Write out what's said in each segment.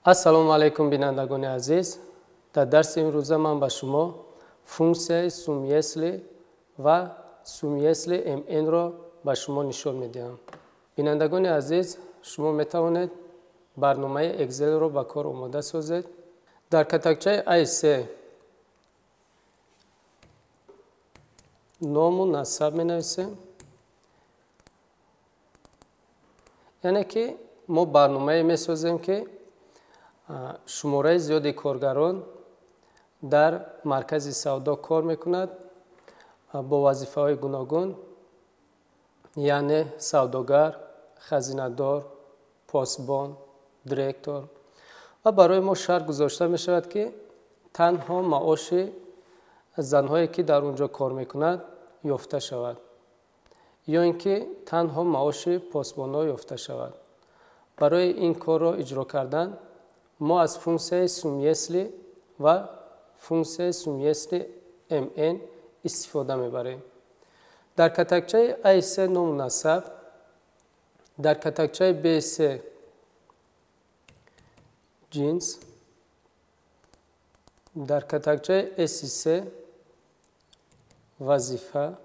Ассалому алайкум, бинандагони азиз. Дар дарси имрӯза ман ба шумо функсияи SUMYESLI ва SUMYESLI MN-ро ба шумо нишон медиҳам. Бинандагони азиз, шумо метавонед барномаи Excel-ро ба кор омода созед. Дар катакчаи A3 ному насаб менависем. Яъне ки мо барномае месозем, ки шумораи зиёди коргарон дар маркази савдо кор мекунад бо вазифаҳои гуногун, яъне савдогар, хазинадор, посбон, директор. Ва барои мо шарт гузошта мешавад, ки танҳо маоши занҳое, ки дар он ҷо кор мекунад, ёфта шавад, ё ин ки танҳо маоши посбонҳо ёфта шавад. Барои ин корро иҷро кардан мо аз функсияи SUMYESLI ва функсияи SUMYESLI MN истифода мебарем. Дар катакчаи A3 ному насаб, дар катакчаи B3 ҷинс, дар катакчаи S3 вазифа,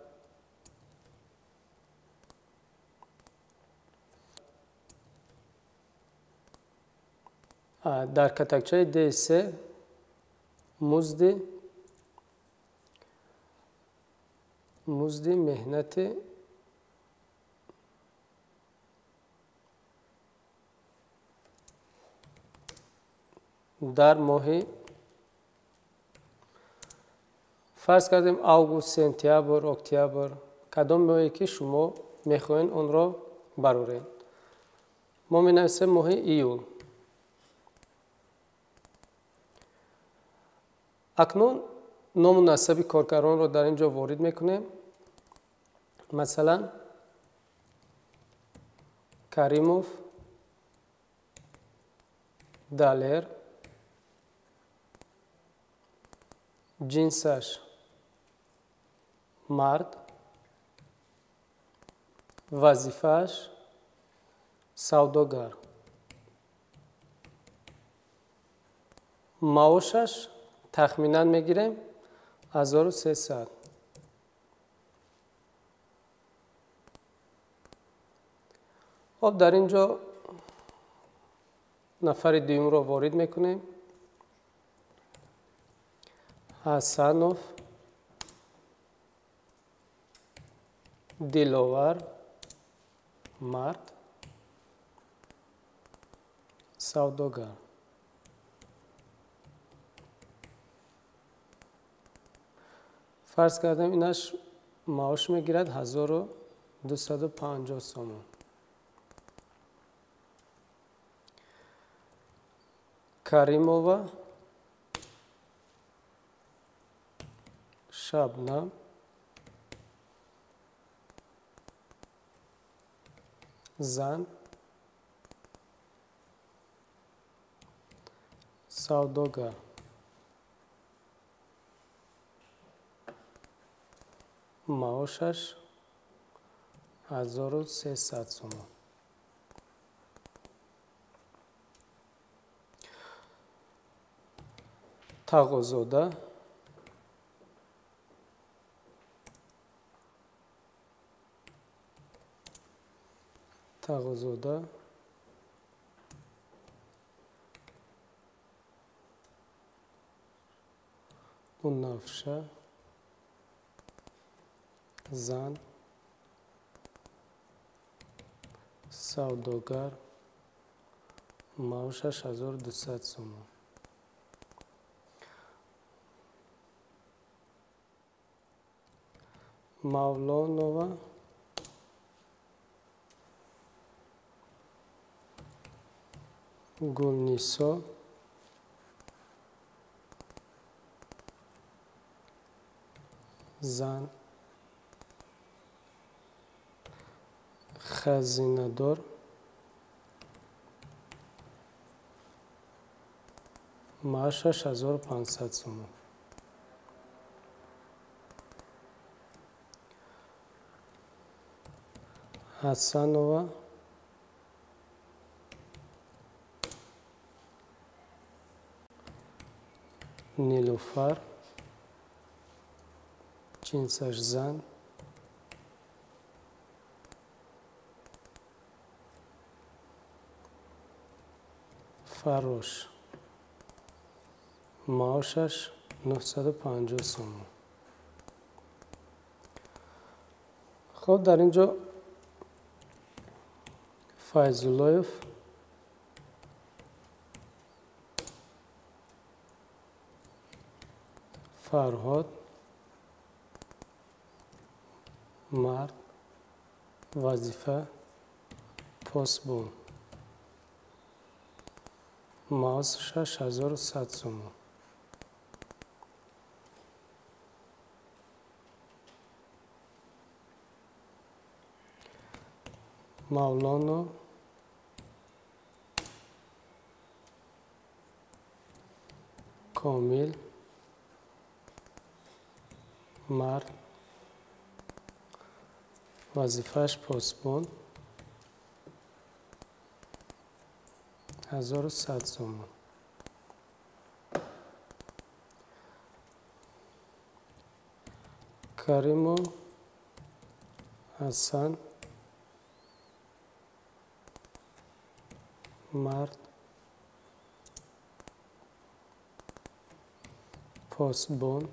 дар катакчаи D3 музди меҳнати дар моҳи, фарз кардем, август, сентябр, октябр, кадом моҳе ки шумо мехоҳед онро бароред. Мо менависем моҳи июл. Акнун ному насаби коргаронро дар ин ҷо ворид мекунем. Масалан, Каримов Далер, ҷинсаш мард, вазифааш савдогар, маошаш тахминан мегирем 1300. Хоб, дар ин ҷо нафари дуюмро ворид мекунем. Ҳасанов Диловар, мард, савдогар. Фарз кардем, инаш маош мегирад 1250 сомон. Каримова Шабнам, зан, савдогар. Маошаш 1300 сомон. Тағозода Бунафша, зан, савдогар, маошаш 1200 сомон. Мавлонова Гулнисо, зан, хазинадор, маошаш 1500 сомон. Ҳасанова Нилуфар, ҷинсаш зан, фаррош, маошаш 950 сомон. Хоб, дар ин ҷо Файзуллоев, Фарҳод, мард, вазифа посбон, маош 6100 сомон. Мавлоно Комил, мард, вазифааш посбон, 1100 сомон. Каримо Ҳасан, мард, посбон,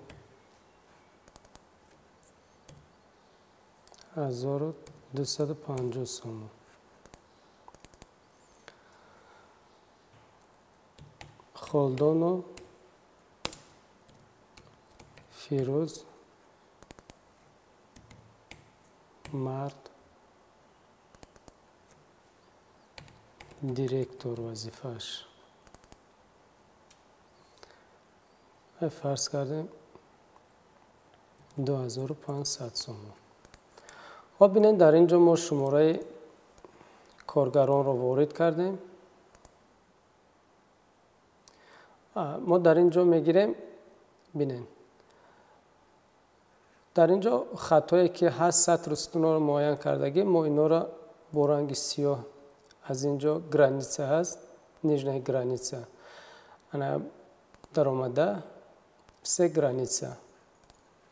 1250 сомон. Холдоно Фирӯз, мард, директор вазифааш. Фарз кардем 2500 сомон. Хоб, бинед, дар ин ҷо мо шумораи коргаронро ворид кардем. Мо дар ин ҷо мегирем, бинед, дар ин ҷо хатое ки ҳаст, сатру сутунҳоро муайян кардагӣ, мо инҳоро бо ранги сиёҳ, аз ин ҷо граница ҳаст, нижняя граница, ана даромада все граница,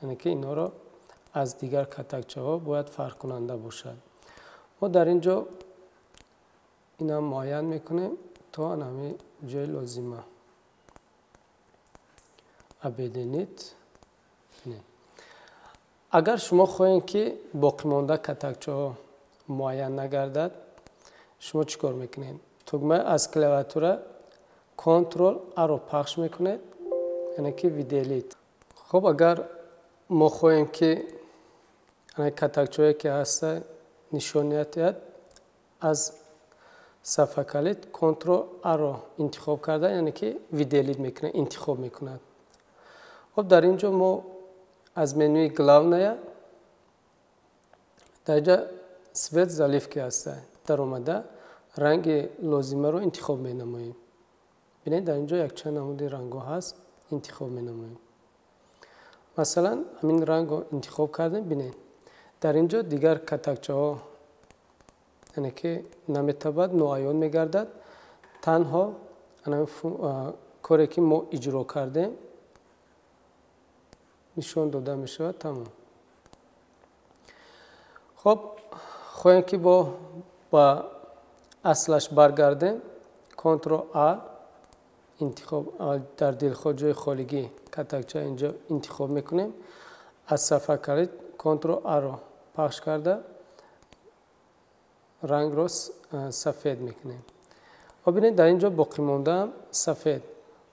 яъне ки инҳоро аз дигар катакчаҳо бояд фарқкунанда бошад. Мо дар ин ҷо инам муайян мекунем то анами ҷои лозима. Объединить. Агар шумо хоҳед, ки боқимонда катакчаҳо муайян нагардад, шумо чӣ кор мекунед? Тугма аз клавиатура Ctrl A-ро пахш мекунед, яъне ки выделить. Хоб, агар мо хоҳем, ки катакчаҳое ки ҳаста нишоният диҳад, аз сафҳакалид Ctrl A-ро интихоб карда, яъне ки выделить мекунад, интихоб мекунад. Хоб, дар ин ҷо мо аз менюи главная дар инҷа цвет заливки ҳаста, даромада ранги лозимаро интихоб менамоем. Бинед, дар ин ҷо якчанд намуди рангҳо ҳаст, интихоб менамоем. Масалан, ҳамин рангро интихоб кардем, бинед, дар ин ҷо дигар катакчаҳо, яъне ки наметавад, ноаён мегардад. Танҳо коре ки мо иҷро кардем нишон дода мешавад, тамом. Хоб, хоҳем ки ба аслаш баргардем, Ctrl A интихоб, дар дилхоҳ ҷои холигӣ катакча инҷо интихоб мекунем, аз сафҳакалид Ctrl A-ро пахш карда рангро сафед мекунем. Хоб, бинед, дар ин ҷо боқимондаам сафед.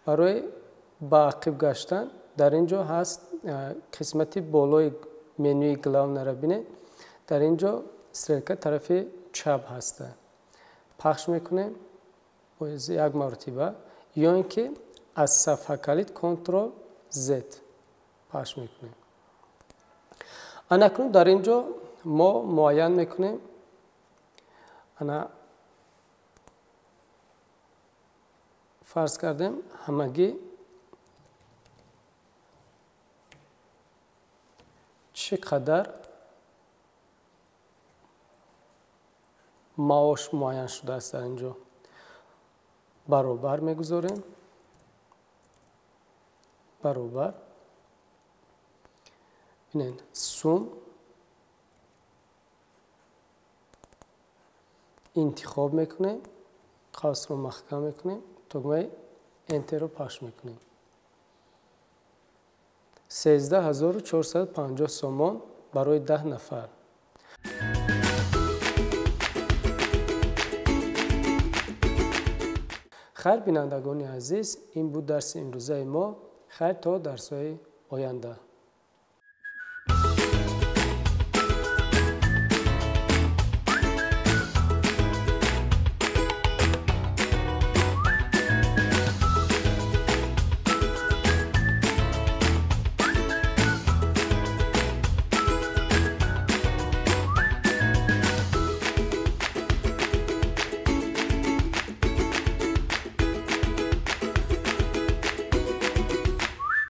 Барои ба ақиб гаштан дар ин ҷо ҳаст қисмати болои менюи главнаро, бинед, дар ин ҷо стрелка тарафи чап ҳаста, пахш мекунем як маротиба, ё ин ки аз сафҳакалид Ctrl Z пахш мекунем. Анакнун дар ин ҷо мо муайян мекунем, ана фарз кардем ҳамагӣ чӣ қадар маош муайян шудааст, дар ин ҷо баробар мегузорем. Баробар. Бинед, сум интихоб мекунем, қавсро маҳкам мекунем, тугмаи Enter-ро пахш мекунем. 13450 сомон барои 10 нафар. Хайр, бинандагони азиз, ин буд дарси имрӯзаи мо. Хайр то дарсҳои оянда.